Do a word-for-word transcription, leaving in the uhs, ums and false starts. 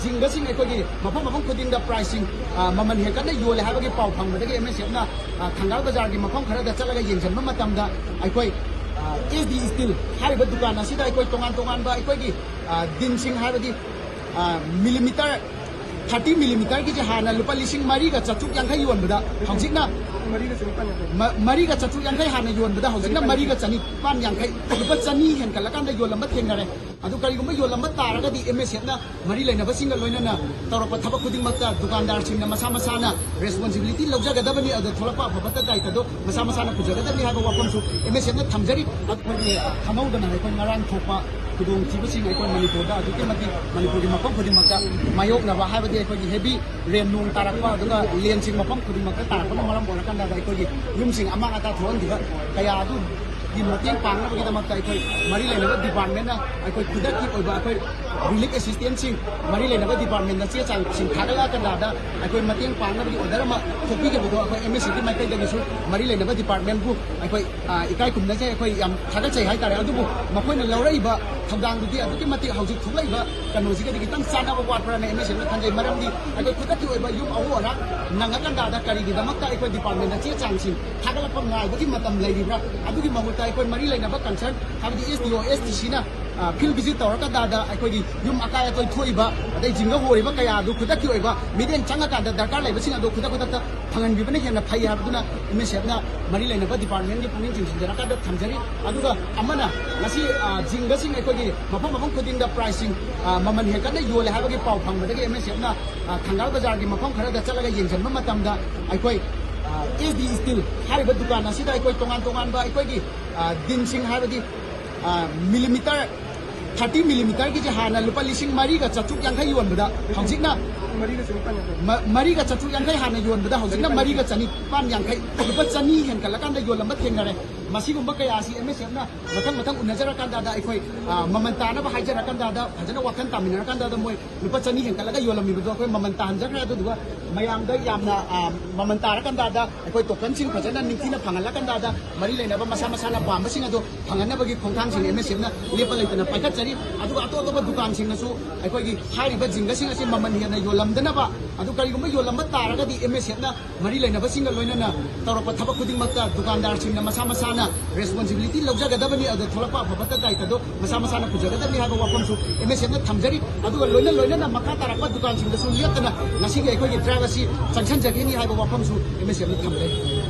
ꯖꯤꯡꯒꯁꯤꯡ ꯑꯩꯈꯣꯏꯒꯤ ꯃꯐꯝ ꯃꯐꯝ ꯈꯨꯗꯤꯡꯗ ꯄ꯭ꯔꯥꯏꯁꯁꯤꯡ, ꯑ, ꯃꯃꯜ ꯍꯦꯟꯒꯠꯅ ꯌꯣꯜꯂꯦ ꯍꯥꯏꯕꯒꯤ ꯄꯥꯎ ꯐꯪꯕꯗꯒꯤ ꯑꯦꯝ ꯑꯦꯁ ꯑꯦꯐꯅ, ꯑ, ꯊꯪꯒꯥꯜ ꯕꯖꯥꯔꯒꯤ ꯃꯐꯝ ꯈꯔꯗ ꯆꯠꯂꯒ ꯌꯦꯡꯁꯤꯟꯕ ꯃꯇꯝꯗ ꯑꯩꯈꯣꯏ, ꯑ, ꯑꯦꯁ ꯗꯤ ꯁ꯭ꯇꯤꯜ ꯍꯥꯏꯔꯤꯕ ꯗꯨꯀꯥꯟ ꯑꯁꯤꯗ ꯑꯩꯈꯣꯏ ꯇꯣꯉꯥꯟ ꯇꯣꯉꯥꯟꯕ ꯑꯩꯈꯣꯏꯒꯤ, ꯑ, ꯗꯤꯟꯁꯤꯡ ꯍꯥꯏꯕꯗꯤ, ꯑ, ꯃꯤꯂꯤꯃꯤꯇꯔ ꯊꯥꯔꯇꯤ ꯃꯤꯂꯤꯃꯤꯇꯔꯒꯤꯁꯦ ꯍꯥꯟꯅ ꯂꯨꯄꯥ ꯂꯤꯁꯤꯡ ꯃꯔꯤꯒ ꯆꯥꯇ꯭ꯔꯨꯛ ꯌꯥꯡꯈꯩ ꯌꯣꯟꯕꯗ ꯍꯧꯖꯤꯛꯅ ꯃ-, ꯃꯔꯤꯒ ꯆꯥꯇ꯭ꯔꯨꯛ ꯌꯥꯡꯈꯩ ꯍꯥꯟꯅ ꯌꯣꯟꯕꯗ ꯍꯧꯖꯤꯛꯅ ꯃꯔꯤꯒ ꯆꯅꯤꯄꯥꯟ ꯌꯥꯡꯈꯩ, ꯂꯨꯄꯥ ꯆꯅꯤ ꯍꯦꯟꯒꯠꯂꯀꯥꯟꯗ ꯌꯣꯜꯂꯝꯕ ꯊꯦꯡꯅꯔꯦ꯫ ꯑꯗꯨ ꯀꯔꯤꯒꯨꯝꯕ ꯌꯣꯜꯂꯝꯕ ꯇꯥꯔꯒꯗꯤ ꯑꯦꯝ ꯑꯦꯁ ꯑꯦꯐꯅ ꯃꯔꯤ ꯂꯩꯅꯕꯁꯤꯡꯒ ꯂꯣꯏꯅꯅ ꯇꯧꯔꯛꯄ ꯊꯕꯛ ꯈꯨꯗꯤꯡꯃꯛꯇ ꯗꯨꯀꯥꯟꯗꯥꯔꯁꯤꯡꯅ ꯃꯁꯥ ꯃꯁꯥꯅ ꯔꯦꯁꯄꯣꯟꯁꯤꯕꯤꯂꯤꯇꯤ ꯂꯧꯖꯒꯗꯕꯅꯤ, ꯑꯗꯨꯗ ꯊꯣꯛꯂꯛꯄ ꯑꯐ ꯐꯠꯇ ꯗꯥꯏꯇꯗꯣ ꯃꯁꯥ ꯃꯁꯥꯅ ꯄꯨꯖꯒꯗꯕꯅꯤ ꯍꯥꯏꯕ ꯋꯥꯐꯝꯁꯨ ꯑꯦꯝ ꯑꯦꯁ ꯑꯦꯐꯅ ꯊꯝꯖꯔꯤ꯫ ꯑꯩꯈꯣꯏꯒꯤ ꯈꯪꯍꯧꯗꯅ ꯑꯩꯈꯣꯏ ꯉꯔꯥꯡ ꯊꯣꯛꯄ ꯈꯨꯗꯣꯡꯊꯤꯕꯁꯤꯡ ꯑꯩꯈꯣꯏ ꯃꯅꯤꯄꯨꯔꯗ ꯑꯗꯨꯛꯀꯤ ꯃꯇꯤꯛ ꯃꯅꯤꯄꯨꯔꯒꯤ ꯃꯐꯝ ꯈꯨꯗꯤꯡꯃꯛꯇ ꯃꯥꯌꯣꯛꯅꯕ ꯍꯥꯏꯕꯗꯤ ꯑꯩꯈꯣꯏꯒꯤ ꯍꯦꯕꯤ ꯔꯦꯟ ꯅꯣꯡ ꯇꯥꯔꯛꯄ ꯑꯗꯨꯒ ꯂꯦꯟꯁꯤꯡ ꯃꯐꯝ ꯈꯨꯗꯤꯡꯃꯛꯇ ꯇꯥꯔꯛꯄꯅ ꯃꯔꯝ ꯑꯣꯏꯔꯀꯥꯟꯗ ꯑꯩꯈꯣꯏꯒꯤ ꯌꯨꯝꯁꯤꯡ ꯑꯃꯥꯡ ꯑꯇꯥ ꯊꯣꯛꯍꯟꯈꯤꯕ ꯀꯌꯥ ꯑꯗꯨ ꯒꯤ ꯃꯇꯦꯡ ꯄꯥꯡꯅꯕꯒꯤꯗꯃꯛꯇ ꯑꯩꯈꯣꯏ ꯃꯔꯤ ꯂꯩꯅꯕ ꯗꯤꯄꯥꯔꯠꯃꯦꯟꯅ ꯑꯩꯈꯣꯏ ꯈꯨꯗꯛꯀꯤ ꯑꯣꯏꯕ ꯑꯩꯈꯣꯏ ꯔꯤꯂꯤꯐ ꯑꯦꯁꯤꯁꯇꯦꯟꯁꯁꯤꯡ ꯃꯔꯤ ꯂꯩꯅꯕ ꯗꯤꯄꯥꯔꯠꯃꯦꯟꯗ ꯆꯦ ꯆꯥꯡꯁꯤꯡ ꯊꯥꯒꯠꯂꯛꯑꯀꯥꯟꯗ ꯑꯩꯈꯣꯏ ꯃꯇꯦꯡ ꯄꯥꯡꯅꯕꯒꯤ ꯑꯣꯔꯗꯔ ꯑꯃ ꯊꯣꯛꯄꯤꯈꯤꯕꯗꯣ ꯑꯩꯈꯣꯏ ꯑꯦꯝ ꯑꯦꯁ ꯁꯤꯒꯤ ꯃꯥꯏꯀꯩꯗꯒꯤꯁꯨ ꯃꯔꯤ ꯂꯩꯅꯕ ꯗꯤꯄꯥꯔꯠꯃꯦꯟꯕꯨ ꯑꯩꯈꯣꯏ, ꯑ, ꯏꯀꯥꯏ ꯈꯨꯝꯅꯖꯩ, ꯑꯩꯈꯣꯏ ꯌꯥꯝ ꯊꯥꯒꯠꯆꯩ ꯍꯥꯏꯇꯥꯔꯦ꯫ ꯑꯗꯨꯕꯨ ꯃꯈꯣꯏꯅ ꯂꯧꯔꯛꯏꯕ ꯊꯧꯗꯥꯡꯗꯨꯗꯤ ꯑꯗꯨꯛꯀꯤ ꯃꯇꯤꯛ ꯍꯧꯖꯤꯛ ꯊꯣꯛꯂꯛꯏꯕ ꯀꯩꯅꯣꯁꯤꯒꯗꯤ ꯈꯤꯇꯪ ꯆꯥꯟꯅꯕ ꯋꯥꯠꯄ꯭ꯔꯅ ꯑꯦꯝ ꯑꯦꯁ ꯁꯤꯅ ꯈꯟꯖꯩ꯫ ꯃꯔꯝꯗꯤ ꯑꯩꯈꯣꯏ ꯈꯨꯗꯛꯀꯤ ꯑꯣꯏꯕ ꯌꯨꯝ ꯑꯍꯣ ꯑꯔꯥꯛ ꯅꯪꯉꯀꯥꯟꯗ ꯑꯩꯈꯣꯏ ꯗꯤꯄꯥꯔꯠꯃꯦꯟꯗ ꯆꯦ ꯆꯥꯡꯁꯤꯡ ꯊꯥꯒꯠꯂꯛꯄ ꯉꯥꯏꯕꯒꯤ ꯃꯇꯝ ꯂꯩꯔꯤꯕ꯭ꯔꯥ? ꯑꯗꯨꯒꯤ ꯃꯍꯨꯠꯇ ꯑꯩꯈꯣꯏ ꯃꯔꯤ ꯂꯩꯅꯕ ꯀꯟꯁꯔꯟ ꯍꯥꯏꯕꯗꯤ ꯑꯦꯁ ꯗꯤ ꯑꯣ, ꯑꯦꯁ ꯗꯤ ꯁꯤꯅ, ꯑ, ꯐꯤꯜ ꯚꯤꯖꯤꯠ ꯇꯧꯔꯀꯥꯟꯗ ꯑꯩꯈꯣꯏꯒꯤ ꯌꯨꯝ ꯑꯀꯥꯏ ꯑꯇꯣꯏ ꯊꯣꯛꯏꯕ, ꯑꯗꯩ ꯖꯤꯡꯒ ꯍꯣꯔꯤꯕ ꯀꯌꯥ ꯑꯗꯨ ꯈꯨꯗꯛꯀꯤ ꯑꯣꯏꯕ ꯃꯤꯠꯌꯦꯡ ꯆꯪꯉꯀꯥꯟꯗ ꯗꯔꯀꯥꯔ ꯂꯩꯕꯁꯤꯡ ꯑꯗꯨ ꯈꯨꯗꯛ ꯈꯨꯗꯛꯇ ꯐꯪꯍꯟꯕꯤꯕꯅ ꯍꯦꯟꯅ ꯐꯩ ꯍꯥꯏꯕꯗꯨꯅ ꯑꯦꯝ ꯑꯦꯁ ꯑꯦꯐꯅ ꯃꯔꯤ ꯂꯩꯅꯕ ꯗꯤꯄꯥꯔꯠꯃꯦꯟꯒꯤ ꯄꯨꯛꯅꯤꯡ ꯆꯤꯡꯁꯤꯟꯖꯔꯀꯥꯟꯗ ꯊꯝꯖꯔꯤ꯫ ꯑꯗꯨꯒ ꯑꯃꯅ ꯉꯁꯤ, ꯑ, ꯖꯤꯡꯒꯁꯤꯡ ꯑꯩꯈꯣꯏꯒꯤ ꯃꯐꯝ ꯃꯐꯝ ꯈꯨꯗꯤꯡꯗ ꯄ꯭ꯔꯥꯏꯁꯁꯤꯡ, ꯑ, ꯃꯃꯜ ꯍꯦꯟꯒꯠꯅ ꯌꯣꯜꯂꯦ ꯍꯥꯏꯕꯒꯤ ꯄꯥꯎ ꯐꯪꯕꯗꯒꯤ ꯑꯦꯝ ꯑꯦꯁ ꯑꯦꯐꯅ, ꯑ, ꯊꯪꯒꯥꯜ ꯕꯖꯥꯔꯒꯤ ꯃꯐꯝ ꯈꯔꯗ ꯆꯠꯂꯒ ꯌꯦꯡꯁꯤꯟꯕ ꯃꯇꯝꯗ ꯑꯩꯈꯣꯏ, ꯑ, ꯑꯦꯁ ꯗꯤ ꯁ꯭ꯇꯤꯜ ꯍꯥꯏꯔꯤꯕ ꯗꯨꯀꯥꯟ ꯑꯁꯤꯗ ꯑꯩꯈꯣꯏ ꯇꯣꯉꯥꯟ ꯇꯣꯉꯥꯟꯕ ꯑꯩꯈꯣꯏꯒꯤ, ꯑ, ꯗꯤꯟꯁꯤꯡ ꯍꯥꯏꯕꯗꯤ, ꯑ, ꯃꯤꯂꯤꯃꯤꯇꯔ ꯊꯥꯔꯇꯤ ꯃꯤꯂꯤꯃꯤꯇꯔꯒꯤꯁꯦ ꯍꯥꯟꯅ ꯂꯨꯄꯥ ꯂꯤꯁꯤꯡ ꯃꯔꯤꯒ ꯆꯥꯇ꯭ꯔꯨꯛ ꯌꯥꯡꯈꯩ ꯌꯣꯟꯕꯗ ꯍꯧꯖꯤꯛꯅ ꯃ-, ꯃꯔꯤꯒ ꯆꯥꯇ꯭ꯔꯨꯛ ꯌꯥꯡꯈꯩ ꯍꯥꯟꯅ ꯌꯣꯟꯕꯗ ꯍꯧꯖꯤꯛꯅ ꯃꯔꯤꯒ ꯆꯅꯤꯄꯥꯟ ꯌꯥꯡꯈꯩ, ꯂꯨꯄꯥ ꯆꯅꯤ ꯍꯦꯟꯒꯠꯂꯀꯥꯟꯗ ꯌꯣꯜꯂꯝꯕ ꯊꯦꯡꯅꯔꯦ꯫ ꯃꯁꯤꯒꯨꯝꯕ ꯀꯌꯥ ꯑꯁꯤ ꯑꯦꯝ ꯑꯦꯁ ꯑꯦꯐꯅ ꯃꯊꯪ ꯃꯊꯪ ꯎꯅꯖꯔꯀꯥꯟꯗ, ꯑꯩꯈꯣꯏ, ꯑ, ꯃꯃꯜ ꯇꯥꯅꯕ ꯍꯥꯏꯖꯔꯀꯥꯟꯗ, ꯐꯖꯅ ꯋꯥꯈꯜ ꯇꯥꯃꯤꯟꯅꯔꯀꯥꯟꯗ ꯃꯣꯏ ꯂꯨꯄꯥ ꯆꯅꯤ ꯍꯦꯟꯒꯠꯂꯒ ꯌꯣꯜꯂꯝꯃꯤꯕꯗꯣ ꯑꯩꯈꯣꯏ ꯃꯃꯜ ꯇꯥꯍꯟꯖꯈ꯭ꯔꯦ꯫ ꯑꯗꯨꯗꯨꯒ ꯃꯌꯥꯝꯗ ꯌꯥꯝꯅ, ꯑ, ꯃꯃꯜ ꯇꯥꯔꯀꯥꯟꯗ ꯑꯩꯈꯣꯏ ꯇꯣꯀꯟꯁꯤꯡ ꯐꯖꯅ ꯅꯤꯡꯊꯤꯅ ꯐꯪꯍꯜꯂꯀꯥꯟꯗ ꯃꯔꯤ ꯂꯩꯅꯕ ꯃꯁꯥ ꯃꯁꯥꯅ ꯄꯥꯝꯕꯁꯤꯡ ꯑꯗꯣ ꯐꯪꯍꯟꯅꯕꯒꯤ ꯈꯣꯡꯊꯥꯡꯁꯤꯡ ꯑꯦꯝ ꯑꯦꯁ ꯑꯦꯐꯅ ꯂꯦꯞꯄ ꯂꯩꯇꯅ ꯄꯥꯏꯈꯠꯆꯔꯤ꯫ ꯑꯗꯨꯒ ꯑꯇꯣꯞ ꯑꯇꯣꯞꯄ ꯗꯨꯀꯥꯟꯁꯤꯡꯅꯁꯨ ꯑꯩꯈꯣꯏꯒꯤ ꯍꯥꯏꯔꯤꯕ ꯖꯤꯡꯒꯁꯤꯡ ꯑꯁꯤ ꯃꯃꯜ ꯍꯦꯟꯅ ꯌꯣꯜꯂꯝꯗꯅꯕ, ꯑꯗꯨ ꯀꯔꯤꯒꯨꯝꯕ ꯌꯣꯜꯂꯝꯕ ꯇꯥꯔꯒꯗꯤ ꯑꯦꯝ ꯑꯦꯁ ꯑꯦꯐꯅ ꯃꯔꯤ ꯂꯩꯅꯕꯁꯤꯡꯒ ꯂꯣꯏꯅꯅ ꯇꯧꯔꯛꯄ ꯊꯕꯛ ꯈꯨꯗꯤꯡꯃꯛꯇ ꯗꯨꯀꯥꯟꯗꯥꯔꯁꯤꯡꯅ ꯃꯁꯥ ꯃꯁꯥꯅ ꯔꯦꯁꯄꯣꯟꯁꯤꯕꯤꯂꯤꯇꯤ ꯂꯧꯖꯒꯗꯕꯅꯤ꯫ ꯑꯗꯨꯗ ꯊꯣꯛꯂꯛꯄ ꯑꯐ ꯐꯠꯇ ꯗꯥꯏꯇꯗꯣ ꯃꯁꯥ ꯃꯁꯥꯅ ꯄꯨꯖꯒꯗꯕꯅꯤ ꯍꯥꯏꯕ ꯋꯥꯐꯝꯁꯨ ꯑꯦꯝ ꯑꯦꯁ ꯑꯦꯐꯅ ꯊꯝꯖꯔꯤ꯫ ꯑꯗꯨꯒ ꯂꯣꯏꯅ ꯂꯣꯏꯅꯅ ꯃꯈꯥ ꯇꯥꯔꯛꯄ ꯗꯨꯀꯥꯟꯁꯤꯡꯗꯁꯨ ꯂꯦꯞꯇꯅ ꯉꯁꯤꯒꯤ ꯑꯩꯈꯣꯏꯒꯤ ꯗ꯭ꯔꯥꯏꯚ ꯑꯁꯤ ꯆꯪꯁꯤꯟꯖꯒꯅꯤ ꯍꯥꯏꯕ ꯋꯥꯐꯝꯁꯨ ꯑꯦꯝ ꯑꯦꯁ ꯑꯦꯐꯅ ꯊꯝꯖꯔꯤ꯫